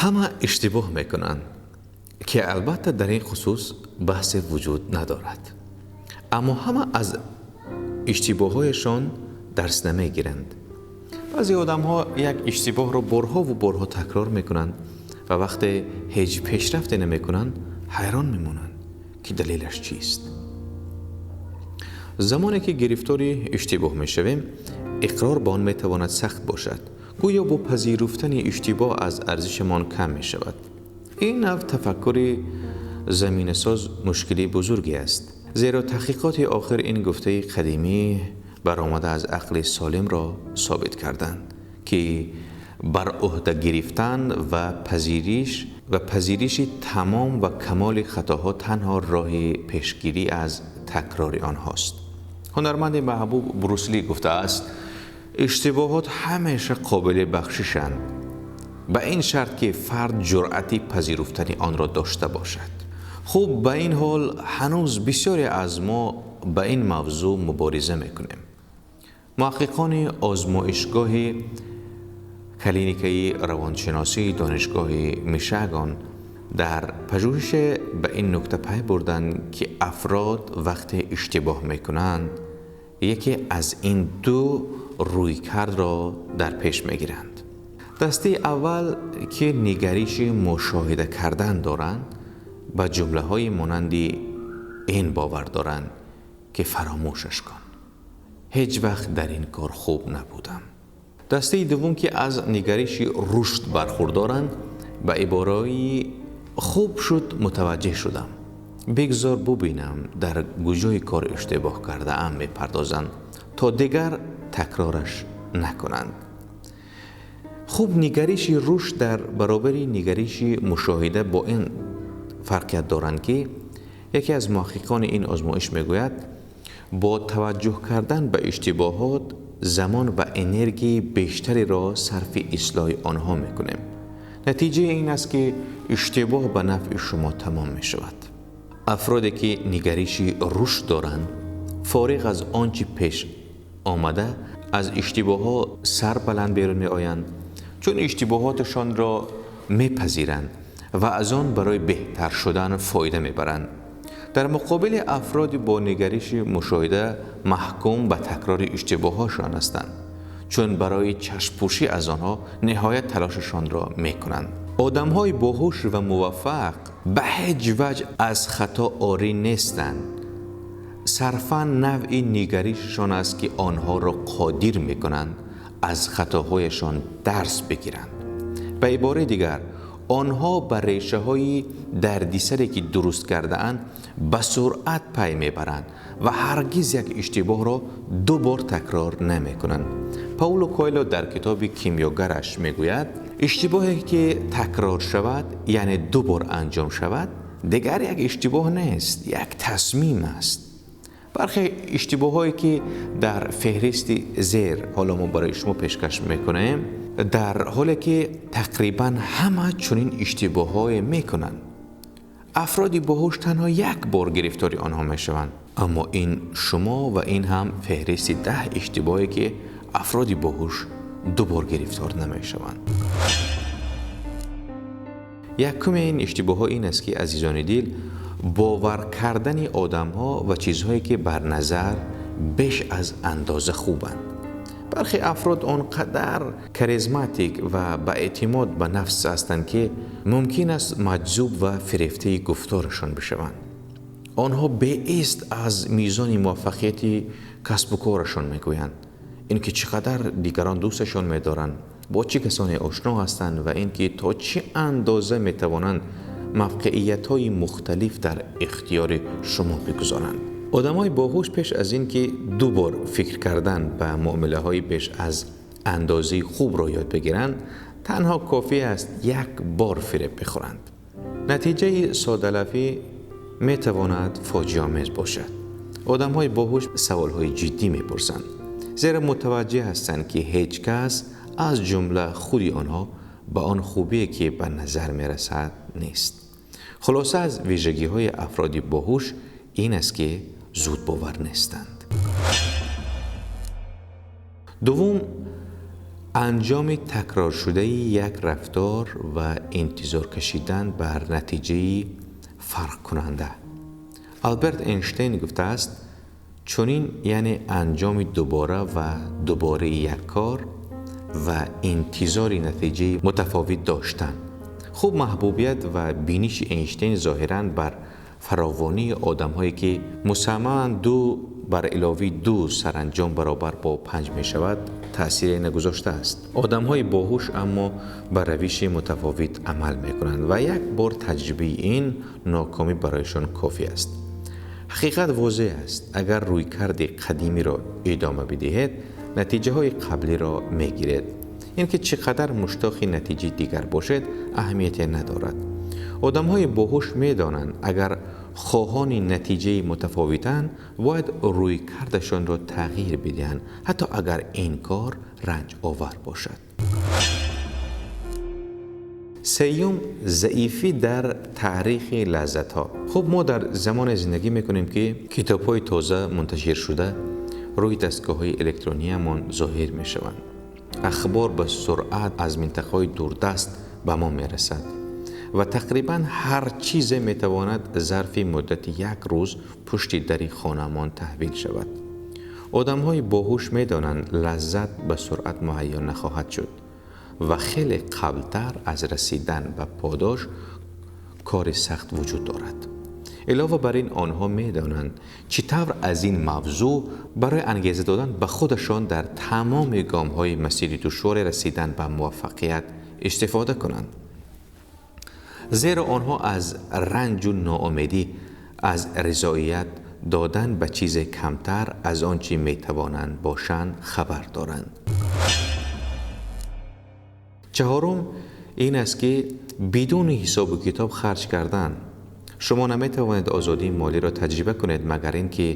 Ҳама иштибоҳ мекунанд, ки албатта дар ин хусус баҳсе вуҷуд надорад. Аммо ҳама аз иштибоҳҳояшон дарс намегиранд. Баъзе одамҳо як иштибоҳро борҳову борҳо такрор мекунанд ва вақте ҳеҷ пешрафте намекунанд, ҳайрон мемонанд, ки далелаш чист. Замоне ки гирифтори иштибоҳ мешавем, иқрор ба он метавонад сахт бошад. Гӯё бо пазируфтани иштибоҳ аз арзишамон кам мешавад. Ин нав тафаккури заминасоз мушкилии бузурге аст, зеро таҳқиқоти охир ин гуфтаи қадимӣ баромада аз ақли солимро собит карданд, ки бар уҳда гирифтан ва пазириши тамом ва камоли хатоҳо танҳо роҳи пешгирӣ аз такрори онҳост. Ҳунарманди маҳбуб Брус Ли гуфтааст: иштибоҳот ҳамеша қобили бахшишанд, ба ин шарт ки фард ҷуръати пазируфтани онро дошта бошад. Хуб, ба ин ҳол ҳанӯз бисёре аз мо ба ин мавзӯъ мубориза мекунем. Муҳаққиқони озмоишгоҳи клиникаи равоншиносии донишгоҳи Мишиган дар пажӯҳише ба ин нукта пай бурданд, ки афрод вақте иштибоҳ мекунанд, яке аз ин ду рӯйкардро дар пеш мегиранд. Дастаи аввал, ки нигариши мушоҳида кардан доранд, ба ҷумлаҳои монанди ин бовар доранд, ки фаромӯшаш кун, ҳеҷ вақт дар ин кор хуб набудам. Дастаи дуввум, ки аз нигариши рушд бархурдоранд, ба ибораи хуб шуд мутаваҷҷеҳ шудам, бигзор бубинам дар куҷои кор иштибоҳ кардаам мепардозанд, то дигар такрораш накунанд. Хуб, нигариши рушд дар баробари нигариши мушоҳида бо ин фарқият доранд, ки яке аз муҳаққиқони ин озмоиш мегӯяд: бо таваҷҷӯҳ кардан ба иштибоҳот замон ва энергияи бештареро сарфи ислоҳи онҳо мекунем. Натиҷаи ин аст, ки иштибоҳ ба нафъи шумо тамом мешавад. Афроде ки нигариши рушд доранд, фориғ аз он чӣ пеш омада, аз иштибоҳҳо сар баланд берун меоянд, чун иштибоҳоташонро мепазиранд ва аз он барои беҳтар шудан фоида мебаранд. Дар муқобили афроди бо нигариши мушоҳида маҳкум ба такрори иштибоҳҳошон ҳастанд, чун барои чашмпӯшӣ аз онҳо ниҳоят талошашонро мекунанд. Одамҳои боҳуш ва муваффақ ба ҳеҷ ваҷҳ аз хато орӣ нестанд. Сарфан навъи нигаришшон аст, ки онҳоро қодир мекунанд аз хатоҳояшон дарс бигиранд. Ба ибораи дигар, онҳо ба решаҳои дардисаре, ки дуруст кардаанд, ба суръат пай мебаранд ва ҳаргиз як иштибоҳро ду бор такрор намекунанд. Пауло Коэло дар китоби кимиёгараш мегӯяд: иштибоҳе ки такрор шавад, яъне ду бор анҷом шавад, дигар як иштибоҳ нест, як тасмим аст. Бархе иштибоҳҳое, ки дар феҳристи зер ҳоло мо барои шумо пешкаш мекунем, дар ҳоле ки тақрибан ҳама чунин иштибоҳҳое мекунанд, афроди боҳуш танҳо як бор гирифтори онҳо мешаванд. Аммо ин шумо ва ин ҳам феҳристи 10 иштибоҳе, ки афроди боҳуш ду бор гирифтор намешаванд. Якуми ин иштибоҳҳо ин аст, ки, азизони дил, бовар кардани одамҳо ва чизҳое, ки бар назар беш аз андоза хубанд. Бархе афрод он қадар харизматик ва ба эътимод ба нафс ҳастанд, ки мумкин аст маҷзуб ва фирефтаи гуфторашон бишаванд. Онҳо беист аз мизони муваффақияти касбу корашон мегӯянд, ин ки чӣ қадар дигарон дӯсташон медоранд, бо чӣ касоне ошно ҳастанд ва ин ки то чӣ андоза метавонанд мавқеиятҳои мухталиф дар ихтиёри шумо бигузоранд. Одамҳои боҳуш пеш аз ин ки ду бор фикр кардан ба муомилаҳои беш аз андозаи хубро ёд бигиранд, танҳо кофӣ аст як бор фиреб бихӯранд. Натиҷаи содалавҳӣ метавонад фоҷиаомез бошад. Одамҳои боҳуш саволҳои ҷиддӣ мепурсанд, зеро мутаваҷҷеҳ ҳастанд, ки ҳеҷ кас аз ҷумла худи онҳо ба он хубие, ки ба назар мерасад, нест. Хулоса, аз вижагиҳои афроди боҳуш ин аст, ки зудбовар нестанд. Дуввум, Анҷоми такроршудаи як рафтор ва интизор кашидан бар натиҷаи фарқкунанда. Алберт Эйнштейн гуфтааст, чунин яъне анҷоми дубора ва дубораи як кор ва интизори натиҷаи мутафовит доштан. Хуб, маҳбубият ва биниши Эйнштейн зоҳиран бар фаровонии одамҳое ки мусаммаман 2 + 2 саранҷом баробар бо 5 мешавад, таъсире нагузоштааст. Одамҳои боҳуш аммо ба равиши мутафовит амал мекунанд ва як бор таҷрибаи ин нокомӣ барояшон кофӣ аст. Ҳақиқат возеҳ аст. Агар рӯйкарди қадимиро идома бидиҳед, натиҷаҳои қаблиро мегиред. Ин ки чӣ қадар муштоқи натиҷаи дигар бошед, аҳамияте надорад. Одамҳои боҳуш медонанд, агар хоҳони натиҷаи мутафовитанд, бояд рӯйкардашонро тағйир бидиҳанд, ҳатто агар ин кор ранҷовар бошад. Сеюм, заифӣ дар таърихи лаззатҳо. Хуб, мо дар замоне зиндагӣ мекунем, ки китобҳои тоза мунташиршуда рӯи дастгоҳҳои электрониямон зоҳир мешаванд. Ахбор ба суръат аз минтақаҳои дурдаст ба мо мерасад ва тақрибан ҳар чизе метавонад зарфи муддати як рӯз пушти дари хонаамон таҳвил шавад. Одамҳои боҳуш медонанд, лаззат ба суръат муҳайё нахоҳад шуд ва хеле қаблтар аз расидан ба подош кори сахт вуҷуд дорад. Илова бар ин, онҳо медонанд, чӣ тавр аз ин мавзӯъ барои ангеза додан ба худашон дар тамоми гомҳои масири душвори расидан ба муваффақият истифода кунанд. Зеро онҳо аз ранҷу ноумедӣ аз ризоият додан ба чизе камтар аз он чӣ метавонанд бошанд хабар доранд. Чаҳорум ин аст, ки бидуни ҳисобу китоб харҷ кардан. Шумо наметавонед озодии молиро таҷриба кунед, магар ин ки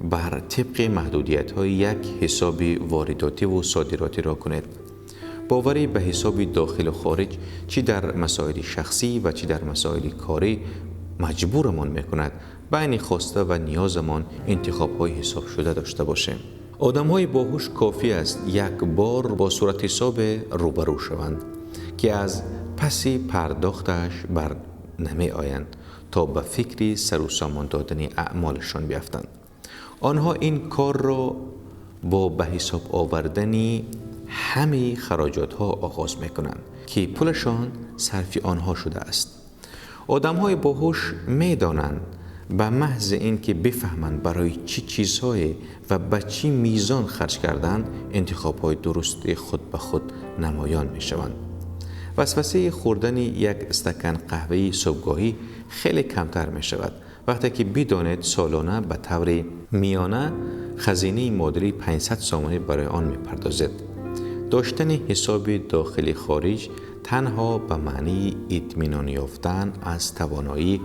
бар тибқи маҳдудиятҳои як ҳисоби воридотиву содиротиро кунед. Боварӣ ба ҳисоби дохилу хориҷ чӣ дар масоили шахсӣ ва чӣ дар масоили корӣ маҷбурамон мекунад байни хоста ва ниёзамон интихобҳои ҳисобшуда дошта бошем. Одамҳои боҳуш кофӣ аст як бор бо суратҳисобе рӯбарӯ шаванд, ки аз паси пардохташ бар намеоянд, то ба фикри сару сомон додани аъмолашон биафтанд. Онҳо ин корро бо ба ҳисоб овардани ҳамаи хароҷотҳо оғоз мекунанд, ки пулашон сарфи онҳо шудааст. Одамҳои боҳуш медонанд, ба маҳзи ин ки бифаҳманд барои чӣ чизҳое ва ба чӣ мизон харҷ кардан, интихобҳои дурусти худ ба худ намоён мешаванд. Васвасаи хӯрдани як стакан қаҳваи субҳгоҳӣ хеле камтар мешавад, вақте ки бидонед солона ба таври миёна хазинаи муодили 500 сомонӣ барои он мепардозед. Доштани ҳисоби дохили хориҷ танҳо ба маънии итминон ёфтан аз тавоноии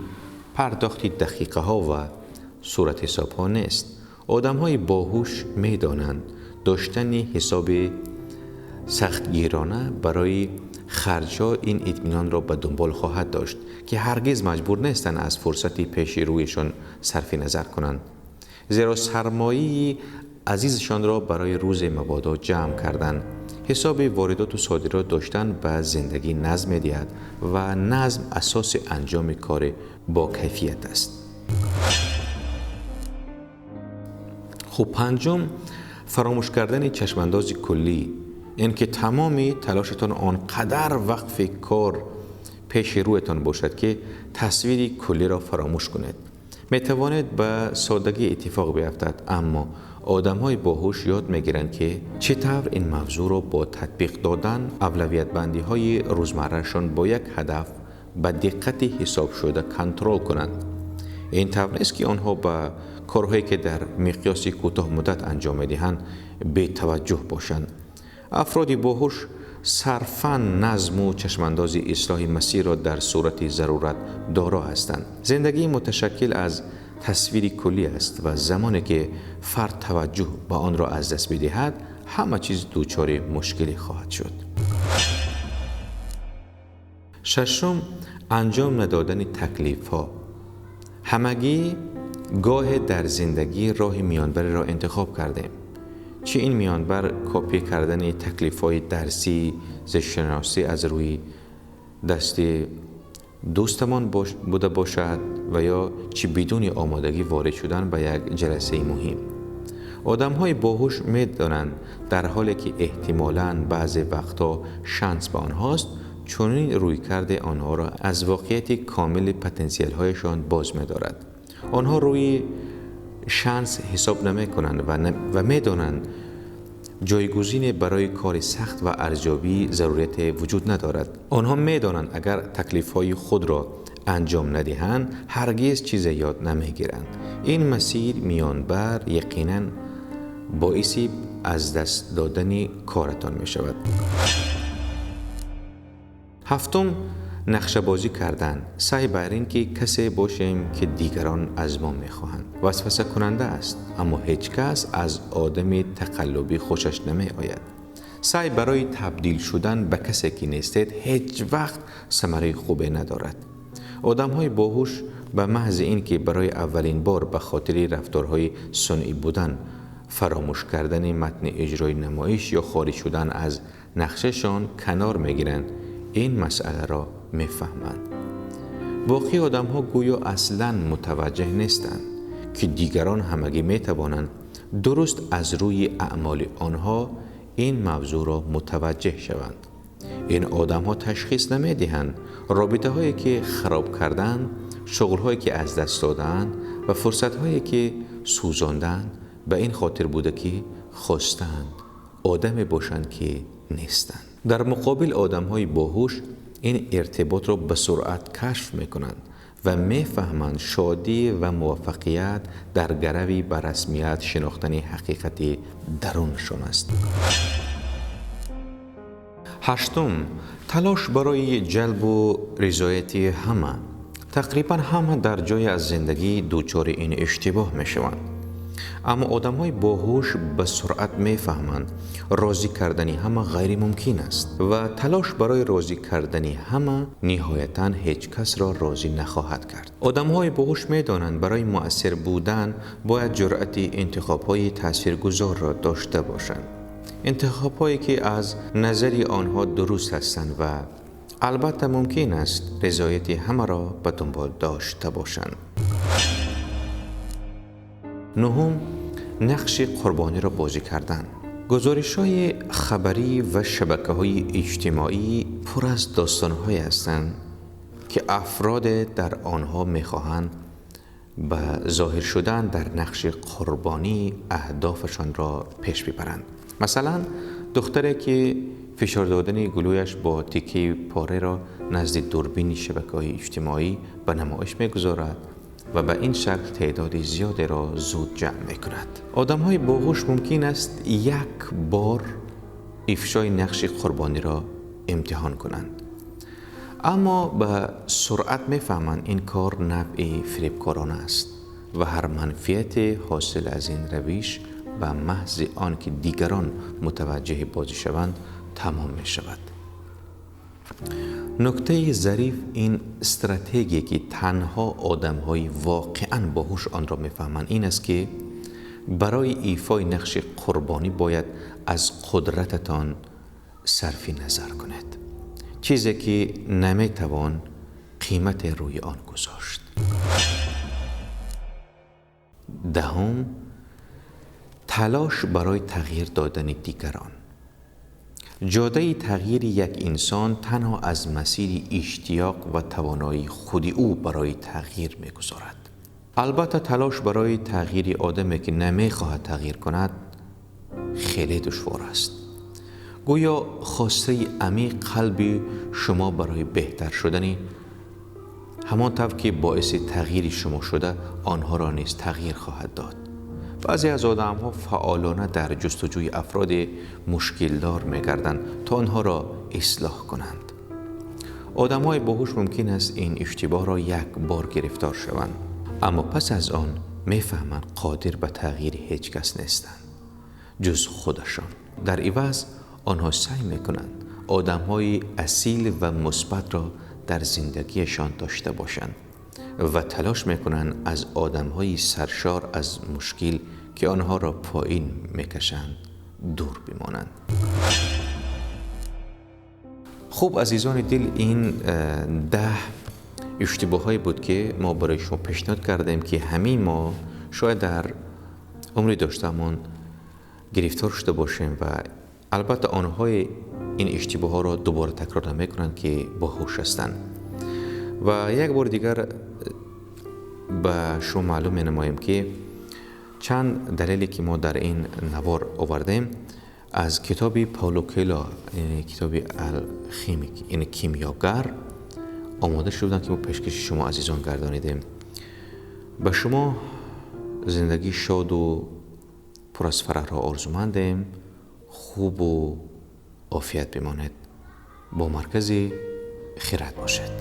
пардохти дақиқаҳо ва суратҳисобҳо нест. Одамҳои боҳуш медонанд, доштани ҳисоби сахтгирона барои харҷҳо ин итминонро ба дунбол хоҳад дошт, ки ҳаргиз маҷбур нестанд аз фурсати пеши рӯяшон сарфи назар кунанд, зеро сармояи азизашонро барои рӯзе мабодо ҷамъ карданд. Ҳисоби воридоту содирот доштан ба зиндагӣ назм медиҳад ва назм асоси анҷоми кори бо кайфият аст. Хуб, панҷум, фаромӯш кардани чашмандози куллӣ, ин ки тамоми талошатон он қадар вақфи кор пеши рӯятон бошад, ки тасвири куллиро фаромӯш кунед. Метавонед ба содагӣ иттифоқ биафтад, аммо одамҳои боҳуш ёд мегиранд, ки чӣ тавр ин мавзӯъро бо татбиқ додан авлавиятбандиҳои рӯзмаррашон бо як ҳадаф ба диққати ҳисобшуда контрол кунанд. Ин тавр нест, ки онҳо ба корҳое, ки дар миқёси кӯтоҳмуддат анҷом медиҳанд, бетаваҷҷӯҳ бошанд. Афроди боҳуш сарфан назму чашмандози ислоҳи масирро дар сурати зарурат доро ҳастанд. Зиндагӣ муташаккил аз тасвири куллӣ аст ва замоне ки фард таваҷҷӯҳ ба онро аз даст бидиҳад, ҳама чиз дучори мушкилӣ хоҳад шуд. Шашум, анҷом надодани таклифҳо. Ҳамагӣ гоҳе дар зиндагӣ роҳи миёнбареро интихоб кардем. چه این میان بر کپی کردن تکلیف‌های درسی زیست‌شناسی از روی دست دوستمان بوده باشد و یا چه بدون آمادگی وارد شدن به یک جلسه مهم. آدم‌های باهوش می‌دانند در حالی که احتمالاً بعضی وقتها شانس به آنهاست، چنین رویکرد آنها را از واقعیت کامل پتانسیل‌هایشان باز می‌دارد. آنها روی شانس حساب نمی‌کنند و می‌دانند جایگزین برای کار سخت و ارزیابی ضرورت وجود ندارد. آنها می‌دانند اگر تکلیف‌های خود را انجام ندهند هرگز چیز یاد نمی‌گیرند. این مسیر میانبر یقینا باعث از دست دادن کارتان می‌شود. هفتم، نقشه بازی کردن. سعی بر این که کسی باشیم که دیگران از ما میخواهند. وسوسه کننده است، اما هیچ کس از آدم تقلبی خوشش نمی آید. سعی برای تبدیل شدن به کسی که نیستید هیچ وقت ثمره خوبی ندارد. آدم های باهوش به محض اینکه برای اولین بار به خاطر رفتارهای صنعی بودن، فراموش کردن متن اجرای نمایش یا خارج شدن از نقشه‌شان کنار میگیرند، این مسئله را میفهمند. باقی آدم ها گویا اصلاً متوجه نیستند که دیگران همگی میتوانند درست از روی اعمال آنها این موضوع را متوجه شوند. این آدم ها تشخیص نمیدهند رابطه هایی که خراب کردند، شغل هایی که از دست دادند و فرصت هایی که سوزاندند به این خاطر بوده که خواستند آدم باشند که نیستند. در مقابل آدم های باهوش این ارتباط را به سرعت کشف می کنند و می فهمند شادی و موفقیت در گروی به رسمیت شناختن حقیقت درونشان است. هشتم، تلاش برای جلب و رضایت همه. تقریبا همه در جای از زندگی دچار این اشتباه می شوند. اما آدم های باهوش به سرعت می فهمند راضی کردن همه غیر ممکن است و تلاش برای راضی کردن همه نهایتاً هیچ کس را راضی نخواهد کرد. آدم های باهوش می دانند برای مؤثر بودن باید جرأت انتخاب های تاثیرگذار را داشته باشند. انتخاب هایی که از نظر آنها درست هستند و البته ممکن است رضایت همه را به دنبال داشته باشند. نهم، نقش قربانی را بازی کردن. گزارش‌های خبری و شبکه‌های اجتماعی پر از داستان‌هایی هستند که افراد در آنها می‌خواهند به ظاهر شدن در نقش قربانی اهدافشان را پیش ببرند. مثلا دختری که فشار دادن گلویش با تیکه پاره را نزد دوربین شبکه‌های اجتماعی به نمایش می‌گذارد و به این شکل تعداد زیادی را زود جمع می‌کند. آدم‌های باهوش ممکن است یک بار افشای نقش قربانی را امتحان کنند، اما به سرعت می‌فهمند این کار نوع فریبکارانه است و هر منفعت حاصل از این روش به محض آنکه دیگران متوجه بازی شوند تمام می‌شود. نکته ظریف این استراتژی که تنها آدم‌های واقعاً باهوش آن را می‌فهمند این است که برای ایفای نقش قربانی باید از قدرتتان صرف نظر کنید، چیزی که نمی‌توان قیمت روی آن گذاشت. دهم، تلاش برای تغییر دادن دیگران. جاده تغییر یک انسان تنها از مسیر اشتیاق و توانایی خودی او برای تغییر می‌گذارد. البته تلاش برای تغییر آدمی که نمی‌خواهد تغییر کند خیلی دشوار است. گویا خواسته عمیق قلب شما برای بهتر شدن همانطور که باعث تغییر شما شده آنها را نیز تغییر خواهد داد. بعضی از آدم‌ها فعالانه در جستجوی افراد مشکلدار می‌گردند تا آنها را اصلاح کنند. آدم‌های باهوش ممکن است این اشتباه را یک بار گرفتار شوند، اما پس از آن می‌فهمند قادر به تغییر هیچ کس نیستند جز خودشان. در عوض آنها سعی می‌کنند آدم‌های اصیل و مثبت را در زندگیشان داشته باشند و تلاش می‌کنند از آدم‌های سرشار از مشکل که آنها را پایین می‌کشند дур бимонанд. Хуб, азизони дил, ин 10 иштибоҳое буд, ки мо барои шумо пешниҳод кардем, ки ҳамин мо шояд дар умри доштаамон гирифтор шуда бошем ва албатта онҳое ин иштибоҳҳоро дубора такрор намекунанд, ки боҳуш ҳастанд. Ва як бори дигар ба шумо маълум менамоем, ки чанд далеле, ки мо дар ин навор овардем, аз китоби Пауло Коэло, яъне китоби Алхимик, яъне Кимиёгар, омода шуда буданд, ки мо пешкаши шумо азизон гардонидем. Ба шумо зиндагии шоду пур аз фараҳро орзумандем. Хубу офият бимонед, бо Маркази Хирад бошед.